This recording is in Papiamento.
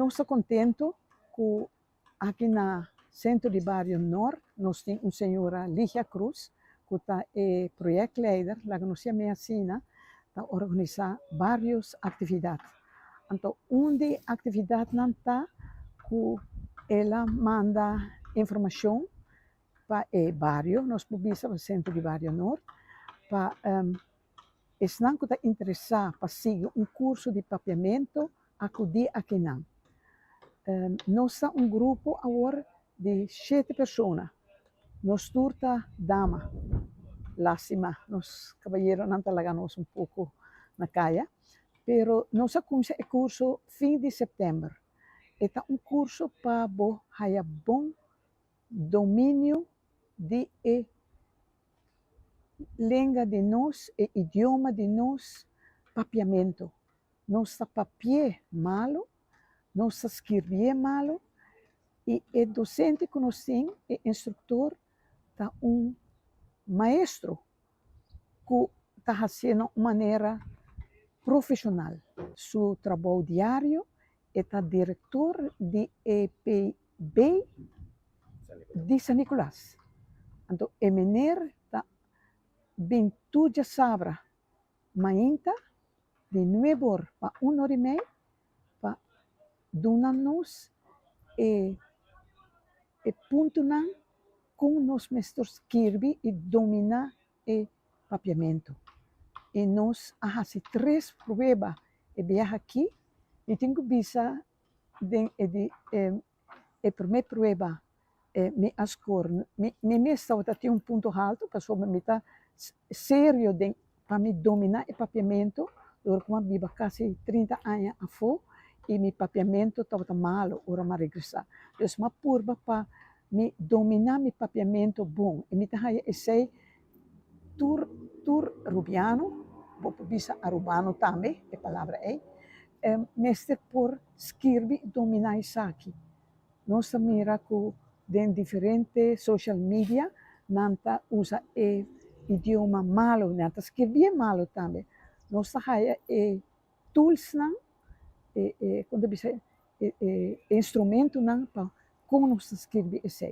Nos ta contento cu aki na Centro di Bario Noord nos tin un señora, Ligia Cruz, cu ta e projectleider, laga nos yam'e asina, ta organisa varios actividad. Anto un di actividadnan ta cu el a manda informacion pa e bario, nos por bisa pa Centro di Bario Noord, pa esnan cu ta interesa pa sigui un curso di papiamento acudi akinan. Nos ta un grupo awor di shete persona. Nos tur ta dama. Lastima, nos caballeronan ta laga nos un poco na caya. Pero nos a cuminsa e curso fin di september. E ta un curso pa bo haya bon dominio di e lenga di nos, e idioma di nos, papiamento. Nos ta papi'e malo, nos ta skirbi'e malo y e docente cu nos tin, e instructor, ta un maestro cu ta haci'e na un manera profesional. Su trabou diario, e ta director di EPB di San Nicolas. Anto e meneer ta bin tur djasabra mainta di 9 or pa 1 or y mei pa duna nos e puntonan cu nos mester skirbi y domina e papiamento. Y nos a haci tres prueba e biaha aki y tin cu bisa den e di e prome prueba mi a score, mi mes tabata tin un punto halto pasobra mi ta serio den pa mi domina e papiamento dor cu mi a biba casi 30 aña afo y mi papiamento tabata malo ora mi a regresa. Dus mi a purba pa mi domina mi papiamento bon y mi ta haya esey tur rubiano, bo por bisa arubano tambe, e palabra ey, mester por skirbi y domina esaki. Nos ta mira cu den diferente social media nan ta usa e idioma malo, nan ta skirbi'e malo tambe. Nos ta haya e toolsnan, e con ta bisa, e instrumentonan pa con nos ta skirbi esey.